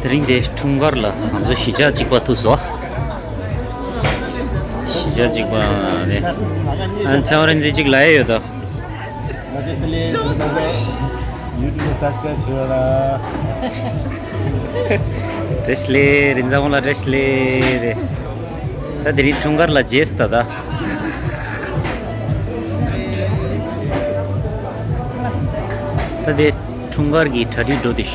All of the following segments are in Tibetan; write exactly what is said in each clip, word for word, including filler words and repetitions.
དེ་རིང་དེ་འཁྲུངས་སྐར་ལ་ང་ཚོ་གཞིས་ཆགས་གཅིག་པ་ཐུག་སོང་། གཞིས་ཆགས་གཅིག་པ་ནས་ཨ་ཚེ་དབང་རིག་འཛིན་གཅིག་ལབ་ཡས་ཡོད་དོ། བཀྲ་ཤིས་བདེ་ལེགས། རིན་ཚང་ལ་བཀྲ་ཤིས་བདེ་ལེགས་རེད། ད་དེ་རིང་འཁྲུངས་སྐར་ལ་རྗེས་ད་ད། ད་དེ་འཁྲུངས་སྐར་གྱི་གྲ་སྒྲིག་འགྲོ་དུས།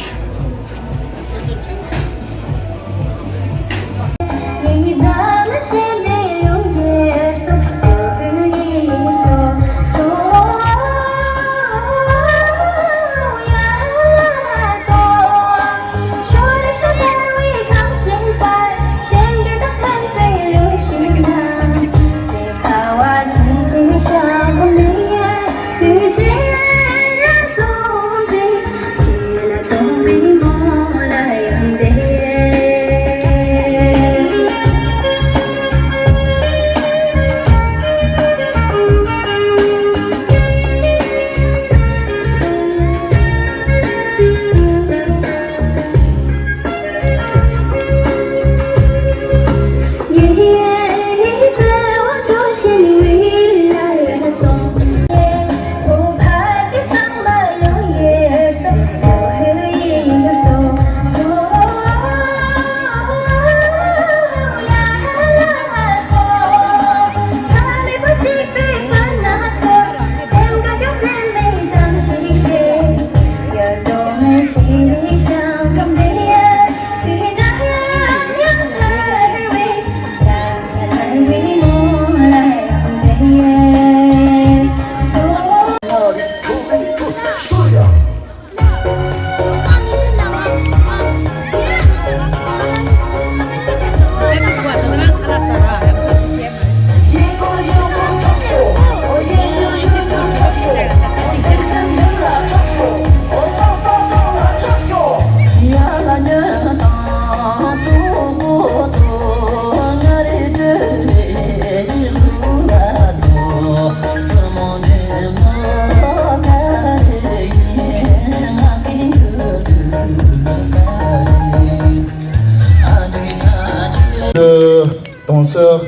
Le danseur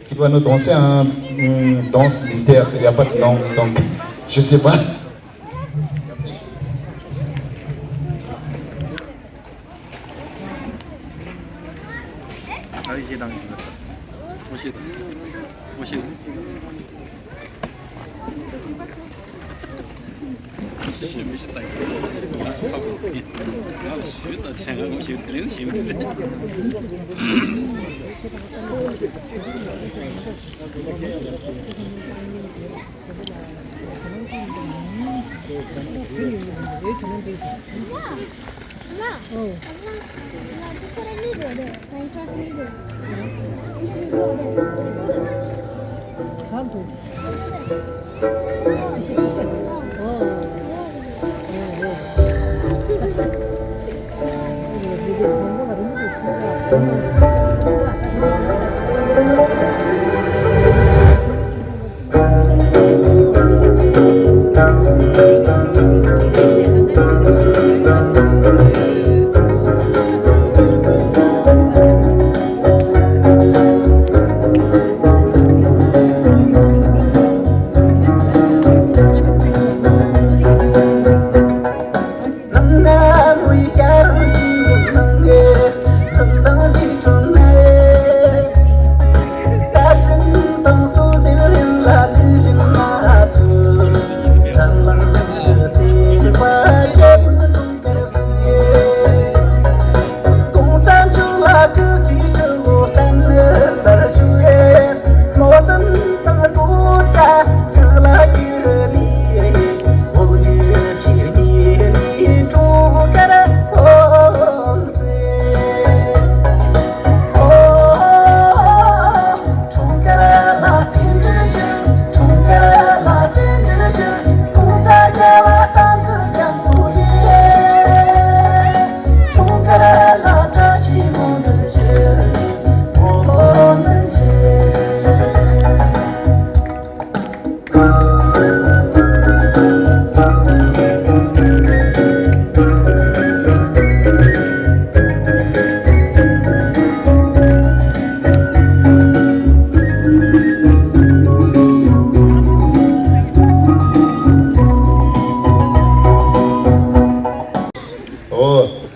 qui va nous danser un, une danse mystère. Il n'y a pas de nom, donc je sais pas.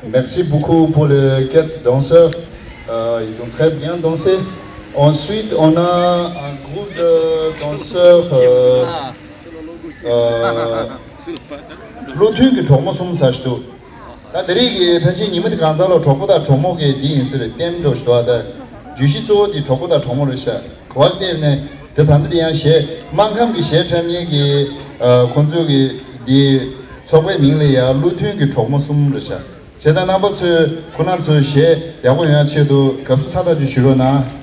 Merci beaucoup pour les quatre danseurs. Euh, ils ont très bien dansé. Ensuite, on a un groupe de danseurs. Euh, euh, བློ་མཐུན་གྱི་གྲོགས་མོ་གསུམ་ཟེར་ཞིག་འདུག་ད་དེ་རིང་གི་ཕལ་ཆེར་ཉི་མ་འདི་གང་ཚང་ལ་གྲོགས་པོ་དང་གྲོགས་མོ་གི་འདི་ཡིན་ཟེར་བསྟན་འགྲོ་ཞིག་འདུག་ད་བརྗོད་གཞི་གཙོ་བོ་འདི་གྲོགས་པོ་དང་གྲོགས་མོ་རེད་ཤག་ག་བར་བལྟས་ནས་དེ་ད་འདི་ཡང་གཞས་སྨར་ཁམས་ཀྱི་གཞས་འཁྲབ་མཁན་གྱི་ཨ་ཁོང་ཚོའི་གི་འདི་ཚོགས་པའི་མིང་ལ་ཡང་བློ་མཐུན་གྱི་གྲོགས་མོ་གསུམ་རེད་ཤག་བྱས་ཙང་རྣམ་པ་ཚོས་ཁོ་རང་ཚོའི་གཞས་ཡག་པོ་ཡོང་ཡ་ཆེད་དུ་དགའ་བསུ་ཚ་ཐག་ཆོད་ཞུ་རོགས་གནང་།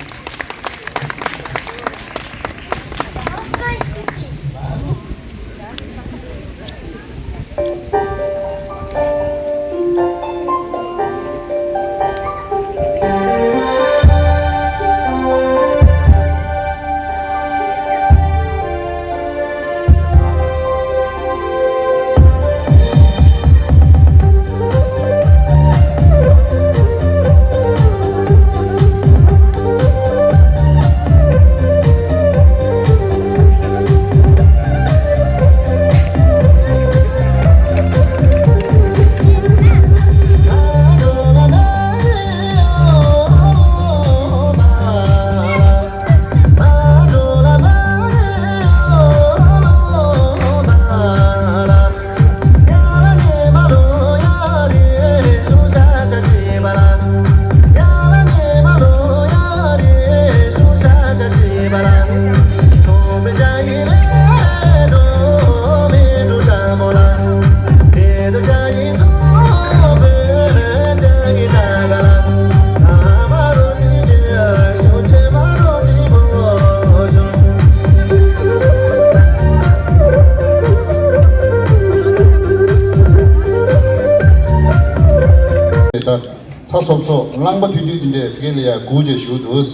ད་ཚ་སོབ་སོབ་རླངས་པ་ཐུལ་ཐུལ་དེ་འདྲས་དེ་ག་ལ་ཡ་སྒུག་བྱས་བཞུགས་འདུག་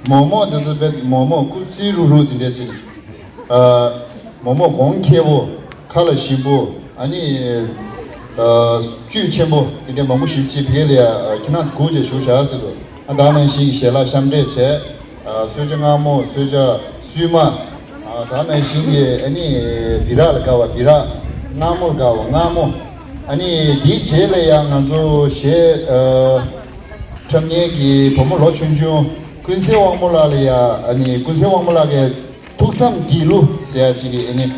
མོག་མོག་དེ་ཚོ་དཔེ་མོག་མོག་སྐུ་བསིལ་རུབ་རུབ་དེ་འདྲས་ཅིག་ཨ། མོག་མོག་གོང་ཁེ་པོ། ཁ་ལ་ཞིམ་པོ། ཨ་ནི། ཨ། བཅུད་ཆེན་པོ་དེ་འདྲས་མང་པོ་ཞིག་ཅིག་བེད་ལ་ཡ་ཁྱེད་རང་ཚོ་སྒུག་བྱས་བཞུགས་བཞག་ཟེར་འདུག་ཨ། ད་ནང་བཞིན་གྱི་ཞལ་ལག་གཤམ་འདྲེས་བྱས། ཨ། གསོལ་ཇ་མངར་མོ། གསོལ་ཇ་སུལ་མ། ཨ། ད་ནང་བཞིན་གྱི་ཨ་ནི་སྦི་རག་ལ་དགའ་བ་སྦི་རག་མངར་མོ་ལ་དགའ་བ་མངར་མོ། ཨ་ནི་དེའི་རྗེས་ལ་ཡང་ང་ཚོ་གཞས། ཨ། འཁྲབ་མཁན་གྱི་བུ་མོ་ལོ་ཆུང་ཆུང་ཀུན་གསལ་དབང་མོ་ལགས་ལ་ཡ། ཨ་ནི་ཀུན་གསལ་དབང་མོ་ལགས་ཀྱི་ཐུགས་བསམ་གྱི་གླུ་ཟེར་ཡ་ཅིག་གི་ཨ་ནི། ཨ།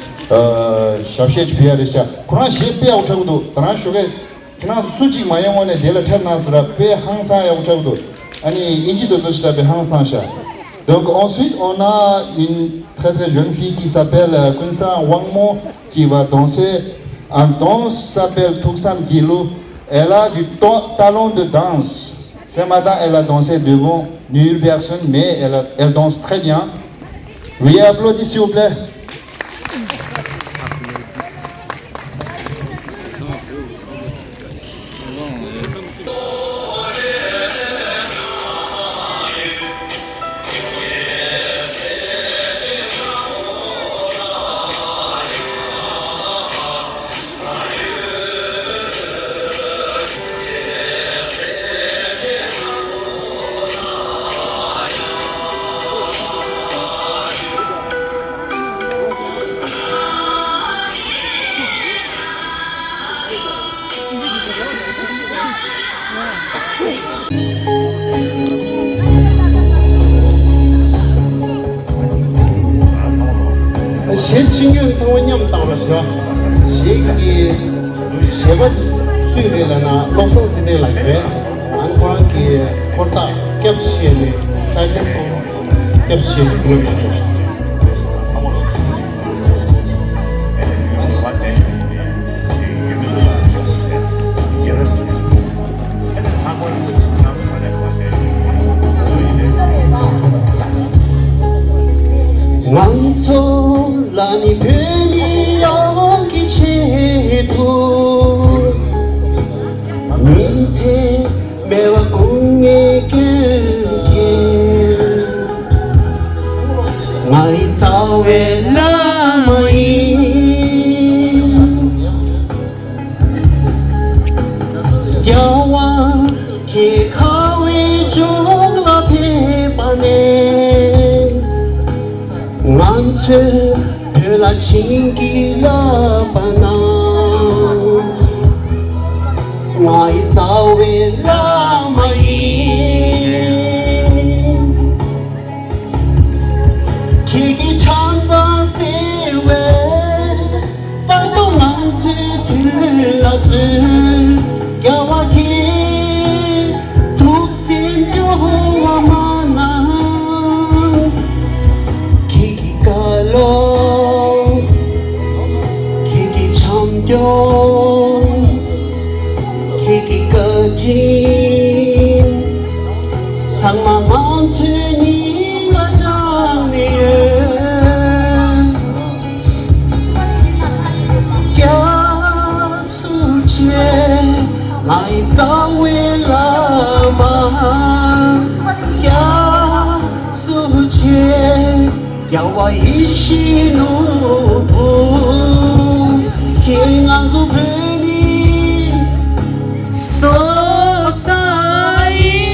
ཞབས་གཞས་ཅིག་ཕུལ་ཡ་རེད་ཤག་ཁོ་རང་གཞས་དཔེ་ཡག་པོ་འཁྲབ་ཀྱི་འདུག་ད་རང་ཞོགས་ཀས་ཁྱེད་རང་ཚོ་སུ་གཅིག་མ་ཡོང་ངོ་ནས་དེ་ལ་འཁྲབ་གནང་ཟེར་ར། དཔེ་ཧང་སང་ཡག་པོ་འཁྲབ་ཀྱི་འདུག་ཨ་ནི་དབྱིན་ཇི་དེ་ཚོ་ཞིག་ལྟ་དཔེ་ཧང་སང་ཤག Donc ensuite, on a une très très jeune fille qui s'appelle, euh, Kunsang Wangmo, qui va danser une danse qui s'appelle Tuksam Gilu. Elle a du ta-, talent de danse. Ce matin, elle a dansé devant nulle personne, mais elle a, elle danse très bien. Veuillez applaudir, s'il vous plaît. གཞས་ཆེན་ཡོད་ཚང་མ་མཉམ་བཏང་རོགས་ཞུ། གཞས་ཀྱི་གཞས་པ་སུ་རེད་ལབ་ན་བློ་བཟང་ཚེ་བརྟན་ལགས་རེད། ཨ་ནི་ཁོ་རང་གི་འཁོར་ཐག་སྐྱབས་བྱས་ནས་ཊའི་ཊལ་སོང་སྐྱབས་བྱས་ནས་གོ་ལ་ཞུ་ཆོག་ང་ཚོ་ལ་ནི་བོད་མི་ཡོངས་ཀྱི་ཆེད་དུ། མི་ཚེ་མེད་པ་སྐུ་ངལ་སྐྱོན་གྱིས། ང་ཡི་རྩ་བའི་བླ་མ་ཡིན། རྒྱལ་བ་ཁྱེད་ཁ་བའི་ལྗོངས་ལ་ཕེབས་པ་ནས། ང་ཚོས་བོད་ལ་བྱིན་གྱིས་བརླབས་པ་ན། ང་ཡི་རྩ་ བའི་བླ་མ་ཡིན། ཁྱེད་ཀྱི་བྱམས་དང་བརྩེ་བས་ད་དུང་ང་ཚོའི་དུས་ལ་བརྩོན། རྒྱལ་བ་ཁྱེད་ཐུགས་སེམས་སྐྱོ་བ་མ་གནང་། ཁྱེད་ཀྱི་བཀའ་སློབ། ཁྱེད་ཀྱི་བྱམས་སྐྱོང་། ཁྱེད་ཀྱི་བཀའ་དྲིན། ཚང་མ་ང་ཚོའི་སྙིང་ལ་བཅངས་ནས་ཡོད། སྐྱབས་སུ་མཆི། ང་ཡི་རྩ་བའི་བླ་མ། སྐྱབས་སུ་མཆི། རྒྱལ་བ་ཡིད་བཞིན་ནོར་བུ། ཁྱེད་ང་ཚོ་བོད་མིའི་སྲོག་རྩ་ཡིན།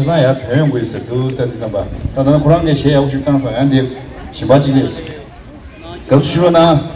སང་ཡར་ཐོན་ཡོང་གི་ཡོད་ཟེར་འདུག་ད་དེ་ཙམ་པ་ད་ད་ཁོ་རང་གིས་གཞས་ཡག་པོ་ཞིག་བཏང་སོང་། ཡང་འདི་ཞིམ་པ་གཅིག་སླེབས་སོང་། དགའ་བསུ་ཞུ་རོགས་གནང་།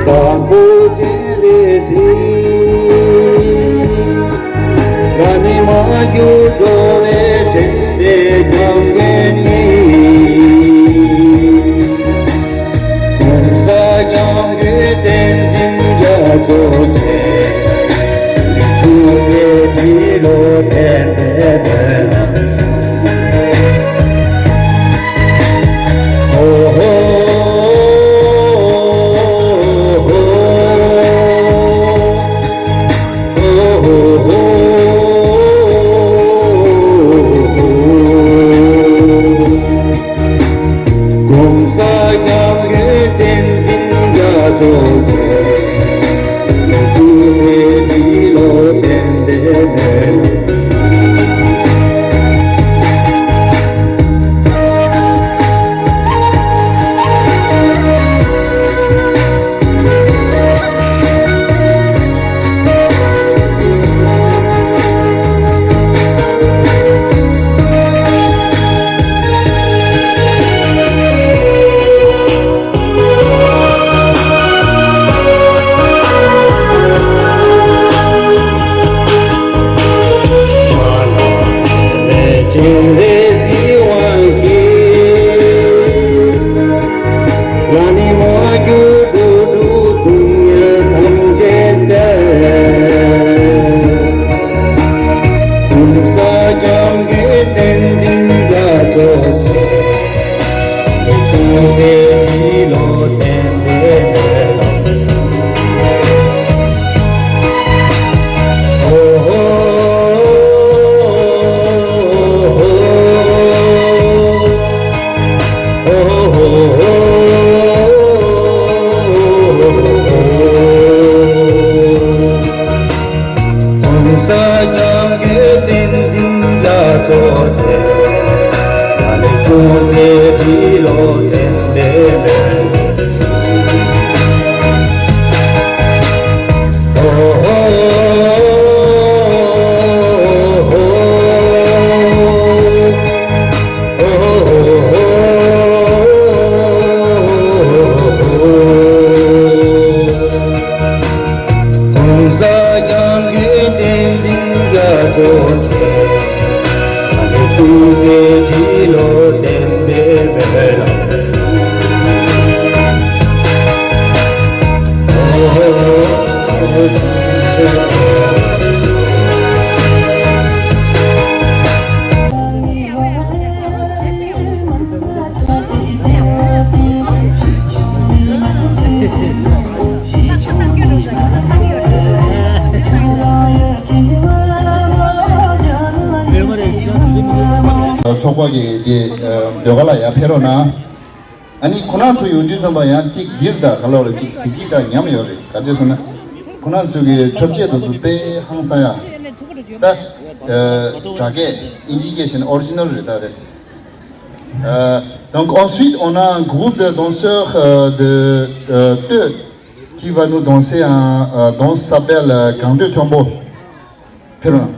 དང་པོ་ཅན་རེད་ཟེར། ང་ནི་མ་གྱུར་འགྲོ་བའི་དྲན་པའི་རྒྱབ་ཡོལ་ཡིན། གོང་ས་སྐྱབས་མགོན་བསྟན་འཛིན་རྒྱ་མཚོ་མཁྱེན། སྐུ་ཚེ་ཁྲི་ལོ་བརྟན་པའི་སྨོན་ལམ། ཨོ་ཧོ། གོང་ས་སྐྱབས་མགོན་བསྟན་འཛིན་རྒྱ་མཚོ་མཁྱེན། སྐུ་ཚེ་ཁྲི་ལོ་བརྟན་པའི་སྨོན་ལམ། གོང་ས་སྐྱབས་མགོན་བསྟན་འཛིན་རྒྱ་མཚོ་མཁྱེན། ང་ནི་སྐུ་ཚེ་ཁྲི་ལོ་བརྟན་པའི་སྨོན་ལམ། ཨོ་ཧོ། གོང་ས་སྐྱབས་མགོན་བསྟན་འཛིན་རྒྱ་མཚོ་མཁྱེན། ང་ནི་སྐུ་ཚེ་ཁྲི་ལོ་བརྟན་པའི་སྨོན་ལམ། ཚོགས་པ་གི་དེ་ཟློས་གར་ལ་ཡར་ཕེབས་རོགས་གནང་། ཨ་ནི་ཁོ་རང་ཚོ་ཡོང་དུས་ཙམ་པ་ཡང་ཏིག་འདིར་དང་ག་ལོག་ལ་ཅིག་གཟི་བརྗིད་དང་ཉམས་ཡོད་རེད། ག་ཅི་ཟེར་ན་ཁོ་རང་ཚོ་གི་འཁྲབ་ཆས་དེ་ཚོ་དཔེ་ཧང་སང་ཡ། ད་ཨ་སྒྲ་སྐད་ཨིན་ཇི་སྐད་བཤད་ན་ཨོ་རི་ཇི་ནལ་རེད། ད་རེད། Euh, donc ensuite, on a un groupe de danseurs euh, de euh, Teu qui va nous danser un euh, danse s'appelle euh, Gang de Tombo. Pheruna.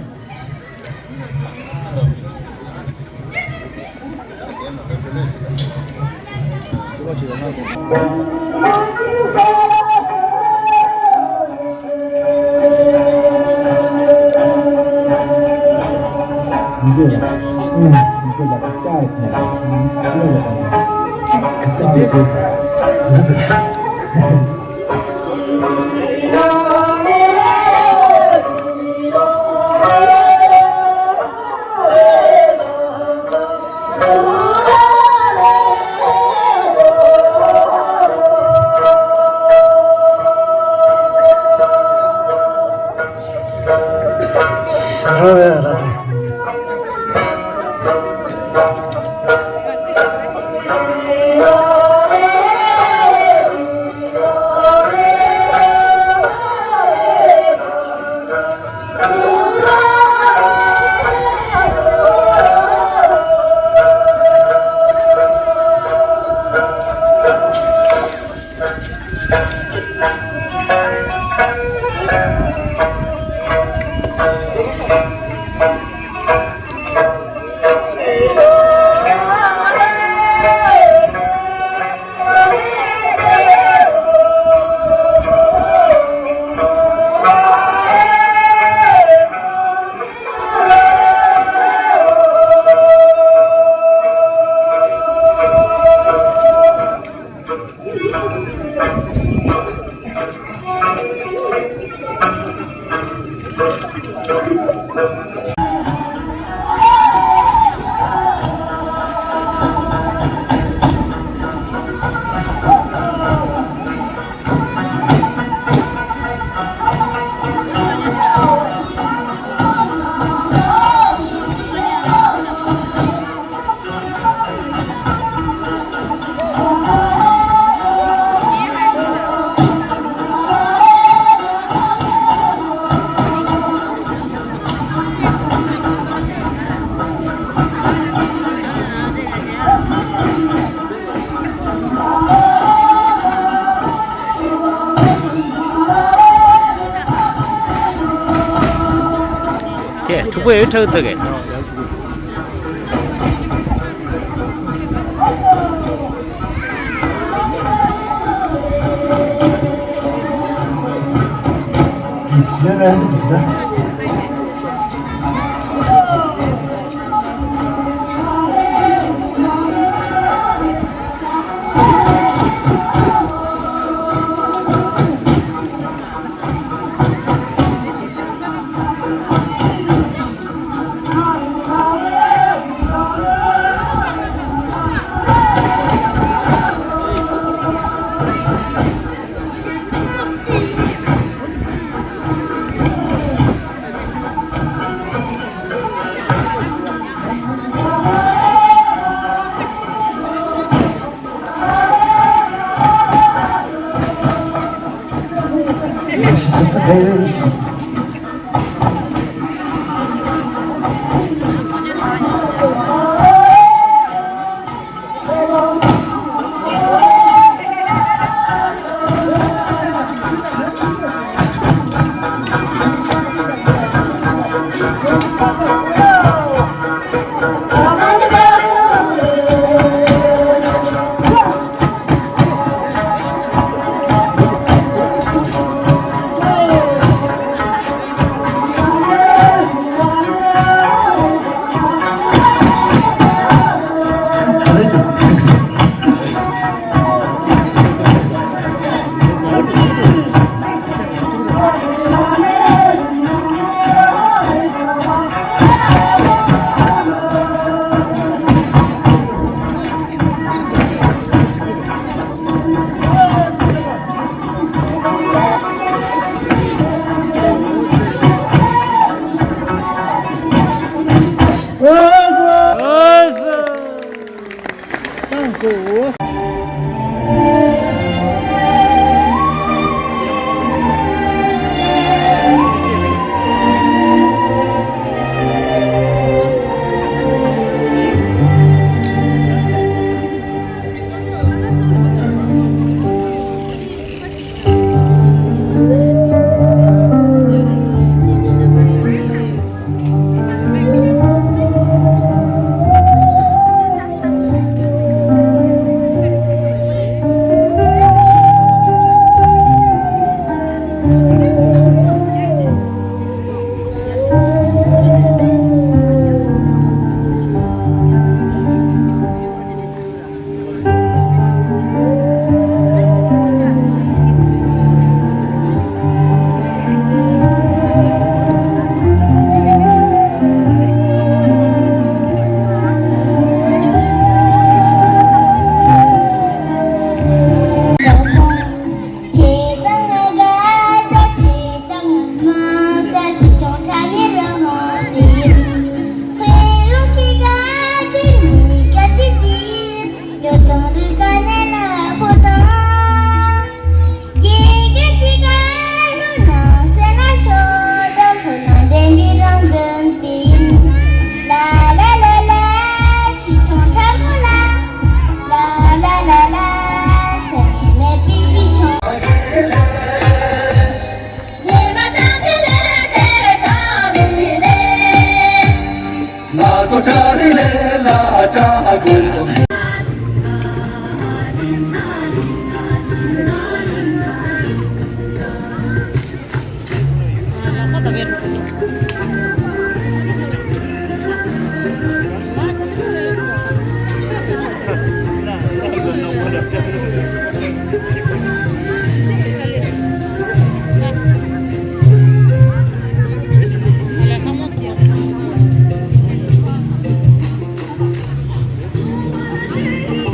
ཁོས་ཁྲག་ཐུག་གི།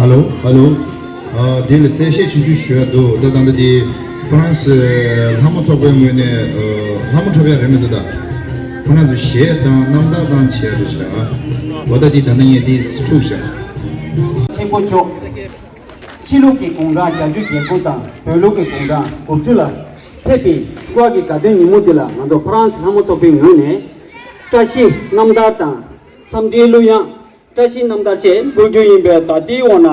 ཧ་ལོ། ཧ་ལོ། ཨ། འདི་ལ་གསལ་བཤད་ཆུང་ཆུང་ཞུ་ཡ་འདུག་ད་ལྟ་འདི་ཧྥ་རན་སི་ལྷ་མོ་ཚོགས་པའི་ངོས་ནས། ཨ། ལྷ་མོ་འཁྲབ་ཡ་རེད་མི་འདུག་ད་ཁོ་རང་ཚོ་གཞས་དང་རྣམ་ཐར་དང་བྱས་རེད་ཤག་འོ་ད་འདི་ད་ལྟ་ངས་འདི་འཁྲུག་ཤག་ཆེན་པོ་མཆོག་ཕྱི་ལུགས་ཀྱི་དགུང་གྲངས་བརྒྱད་ཅུ་གྱ་དགུ་དང་བོད་ལུགས་ཀྱི་དགུང་གྲངས་དགུ་བཅུ་ལ་ཕེབས་པའི་ཆུ་བ་གི་དགའ་སྟོན་ཉིན་མོ་འདི་ལ་ང་ཚོ་ཧྥ་རན་སི་ལྷ་མོ་ཚོགས་པའི་ངོས་ནས་བཀྲ་ཤིས་རྣམ་ཐར་དང་འཚམས་འདྲིའི་གླུ་དབྱངས། བཀྲ་ཤིས་རྣམ་ཐར་བཅས་འབུལ་རྒྱུ་ཡིན་པས། ད་ལྟའི་འོག་ན་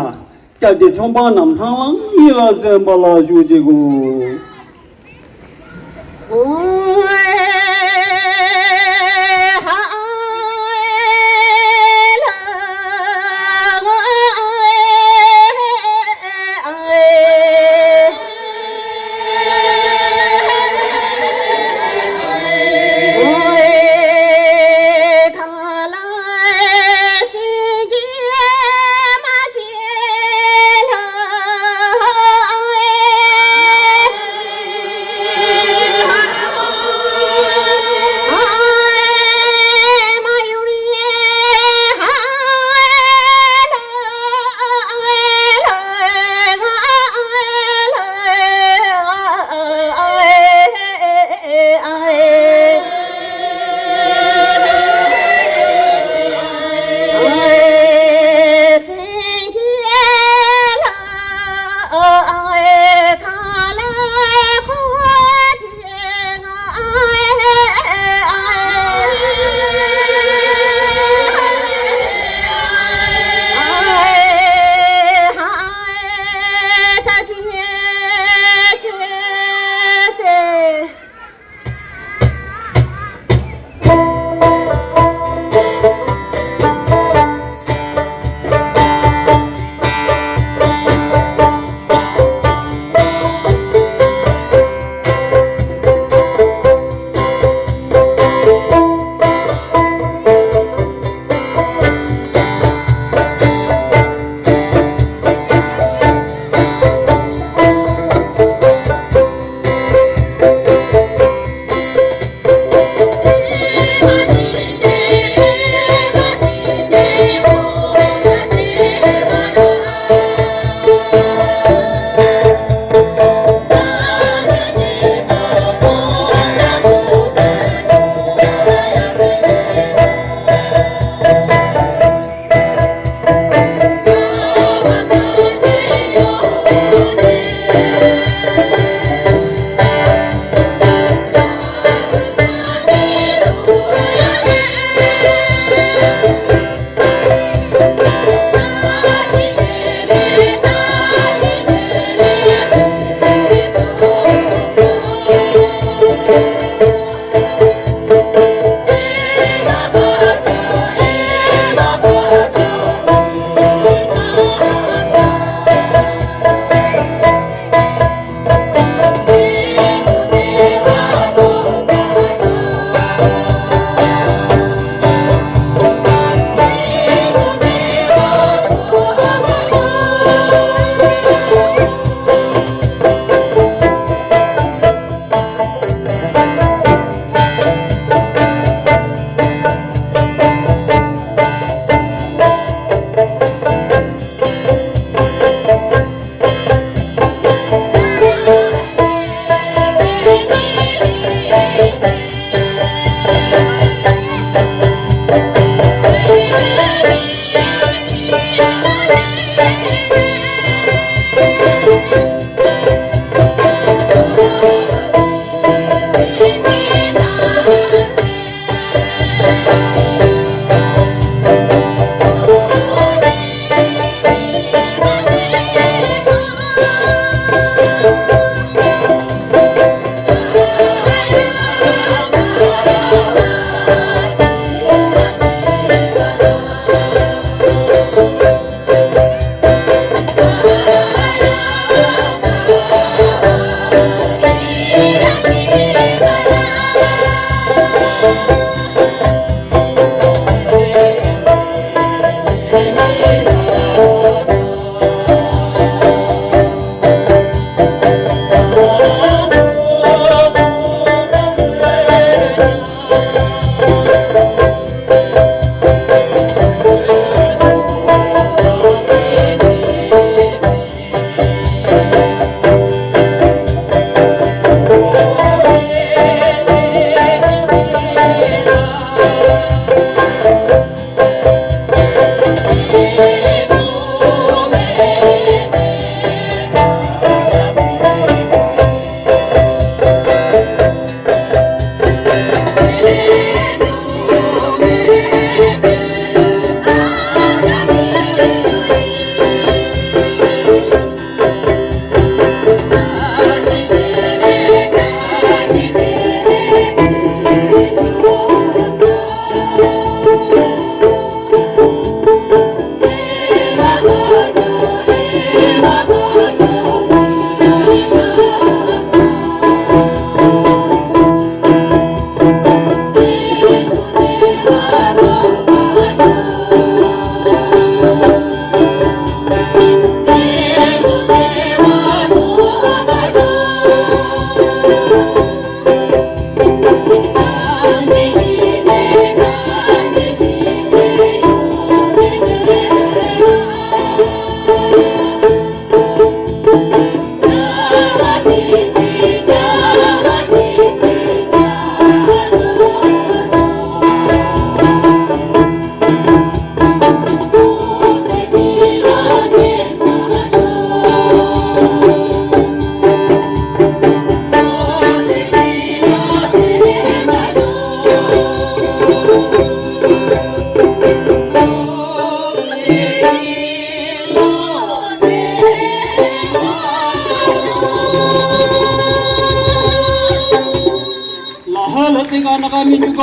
བསྐྱལ་ཏེ་མཆོད་འབངས་རྣམས་ལྷང་ལྷང་ཡིད་ལ་གསན་པ་ལ་ཞུ་བྱེད་དགོས།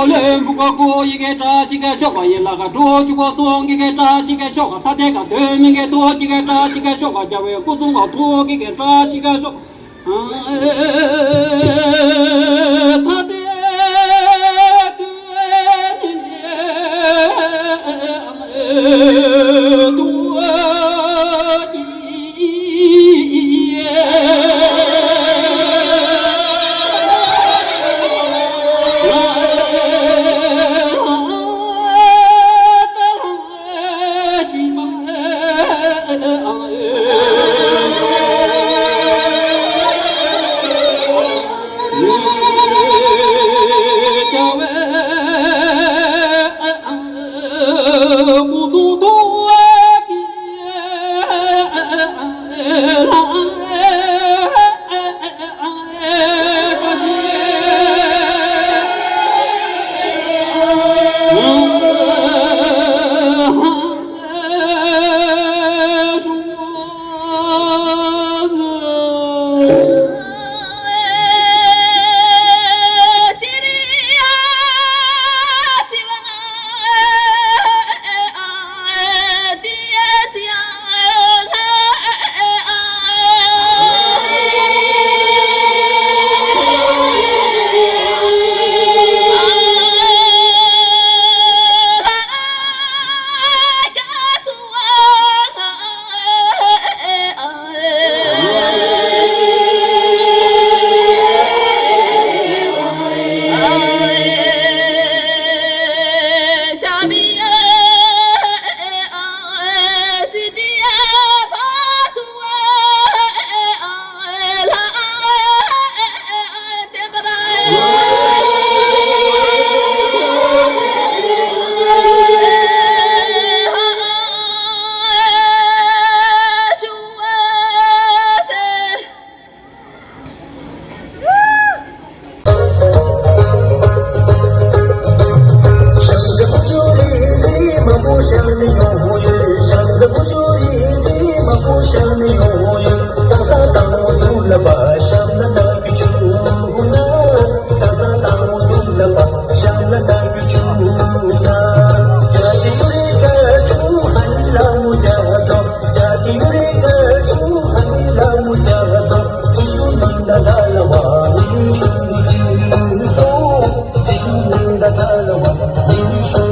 ལོན་བུ་ག་གོ་ཡི་གེ་བཀྲ་ཤིས་ཀ་ཤོག་ག་ཡི་ལ་ག་གྲོ་ཆུ་གོ་སོང་གི་གེ་བཀྲ་ཤིས་ཀ་ཤོག་ག་ཐ་དེ་ག་དོན་མི་གེ་ཐོ་གི་གེ་བཀྲ་ཤིས་ཀ་ཤོག་ག་རྒྱ་བའི་སྐུ་གསུང་ག་ཐོ་གི་གེ་བཀྲ་ཤིས་ཀ་ཤོག་ཐ་དེ་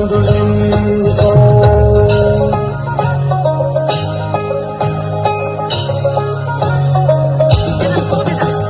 དོན་མི་གེ་ཐོ་གི་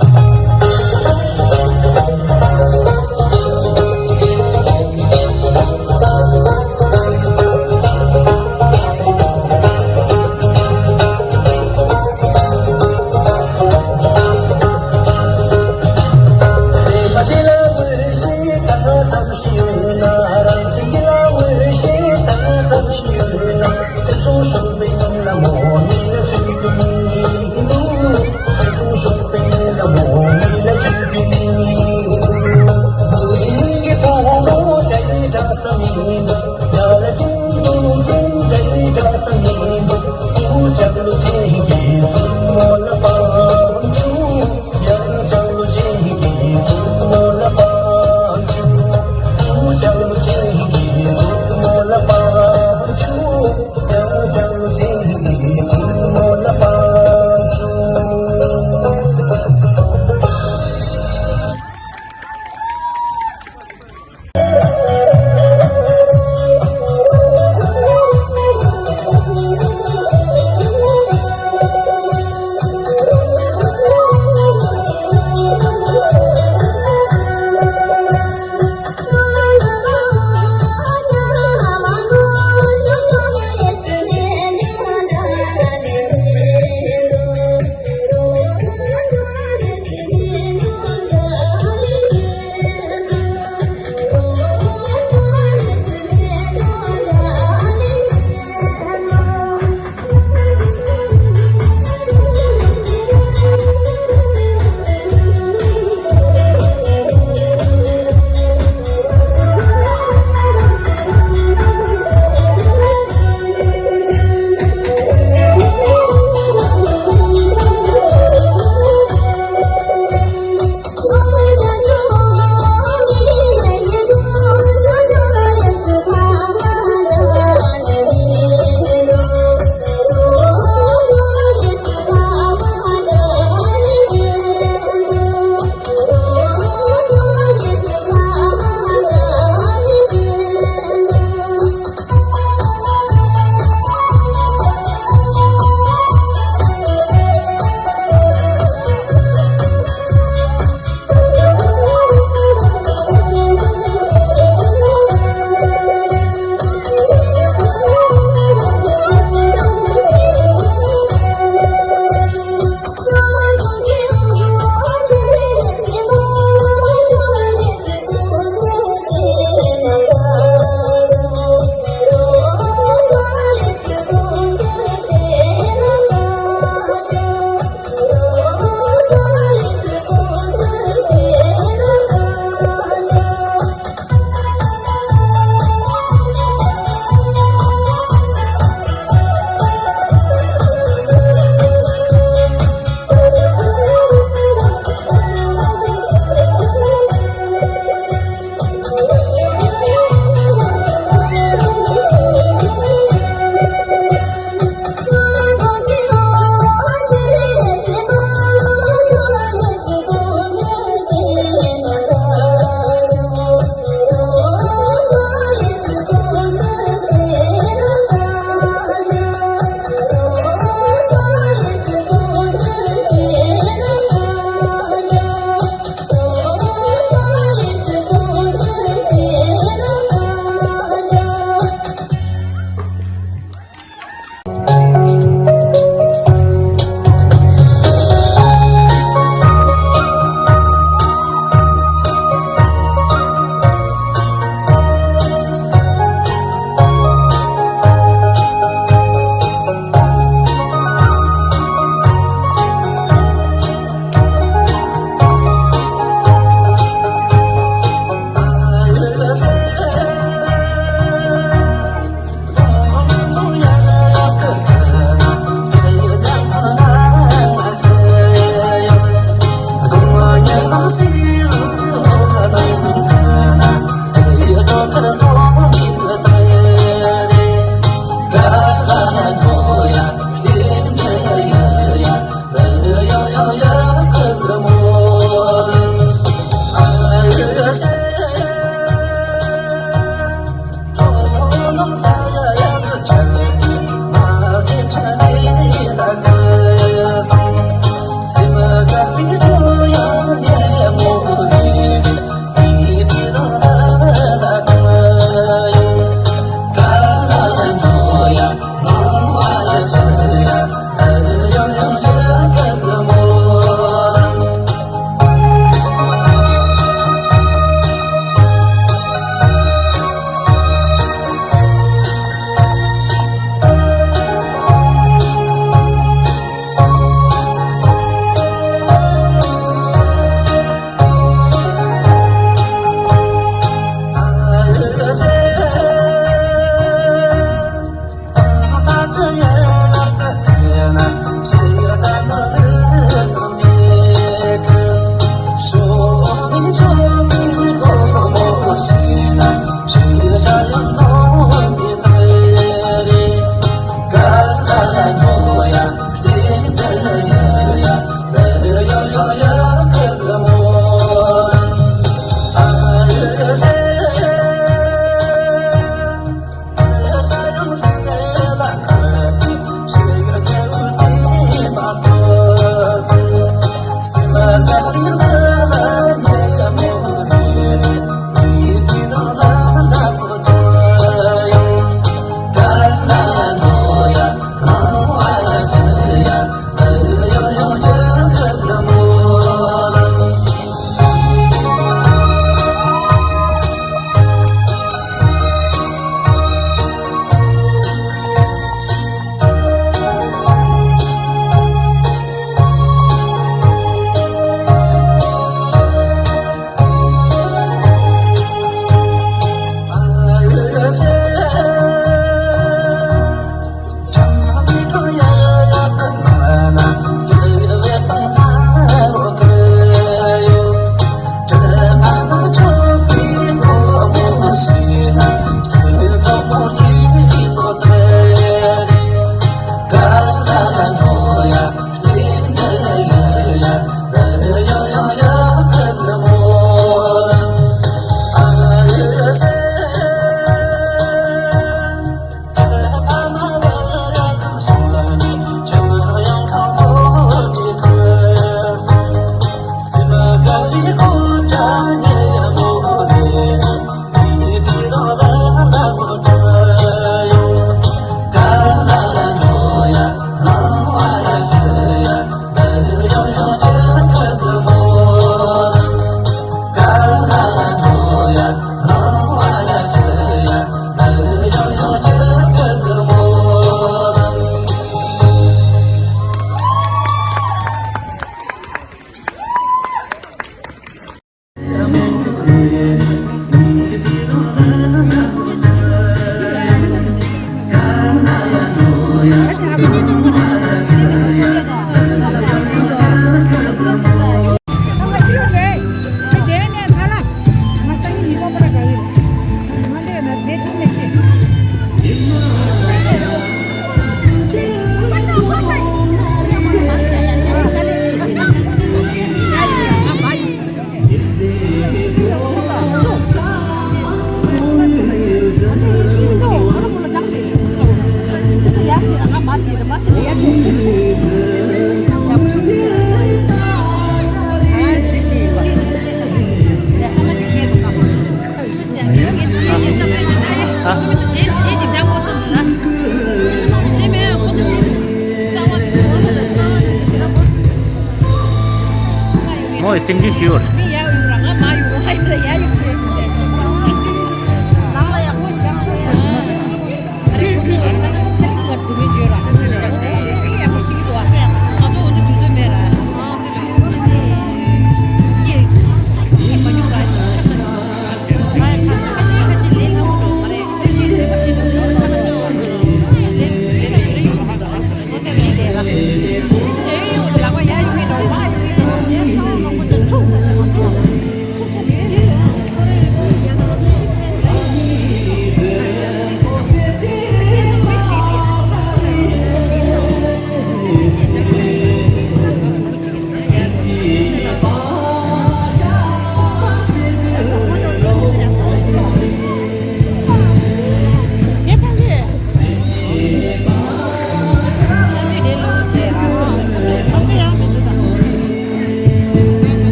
མོ་ཡི་སེམས་ཅན་ཞུ་ཡོད།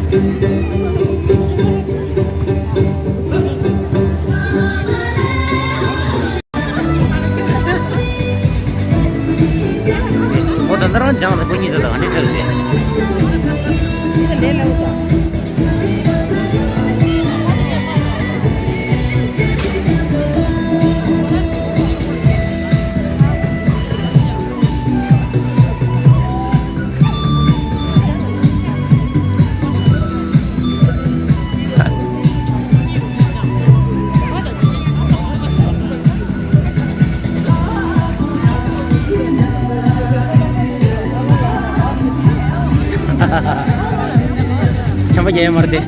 འོ་ད་ནི་རང་སྦྱངས་ལ་ཁོ་གཉིས་དེ་ལ་ཨ་ནི་འཕྲད་ཟེར། ཆམ་པ་རྒྱག་ཡ་མ་རེད་དེ།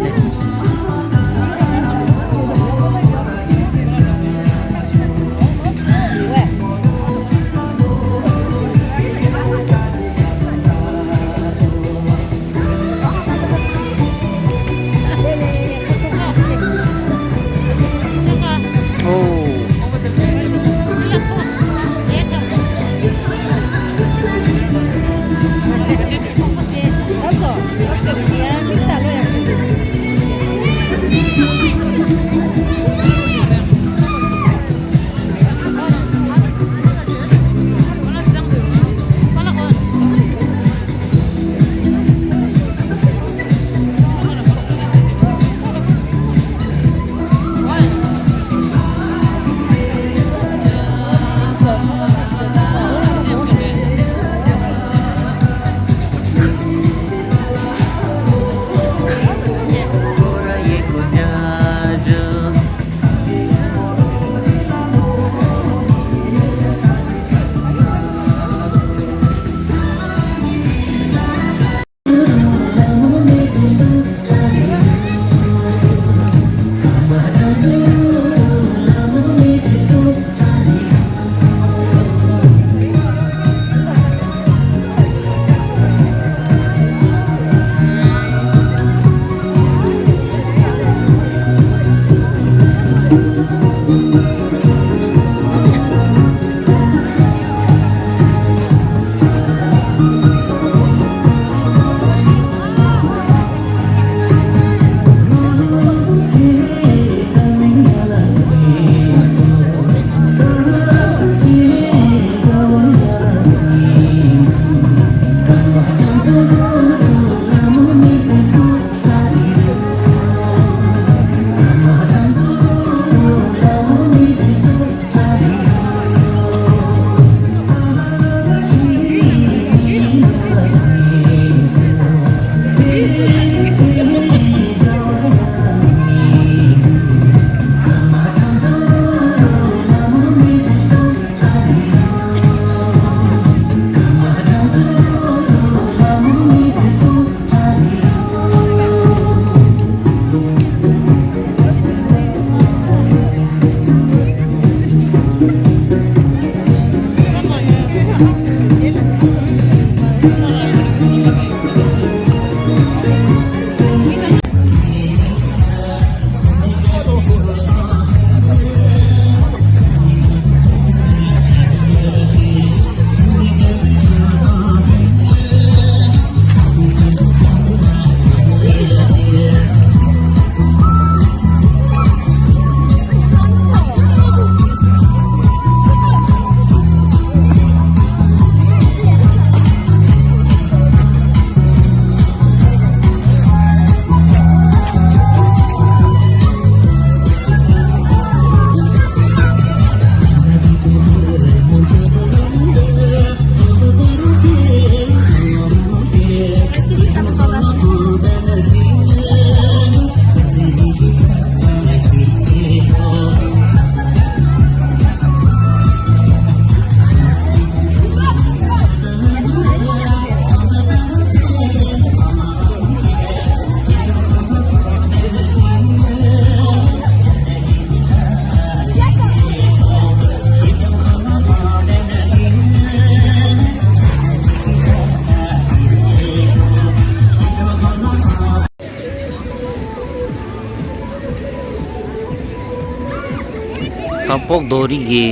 ད་སྤོག་རྡོ་རིགས་ཀྱི་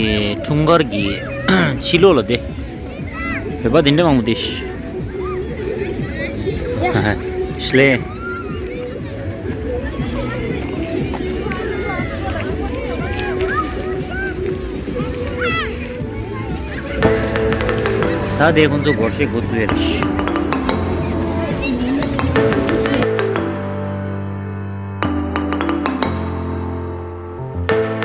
འཁྲུངས་སྐར་གྱི་ཕྱི་ལོགས་ལ་དེ། བོད་པ་དེ་འདྲ་མང་པོ་དེ། ཤི་ལེ། ད་དེ་ཁོང་ཚོ་སྒོར་གཞས་འགོ་བཙུགས་ཡ་རེད།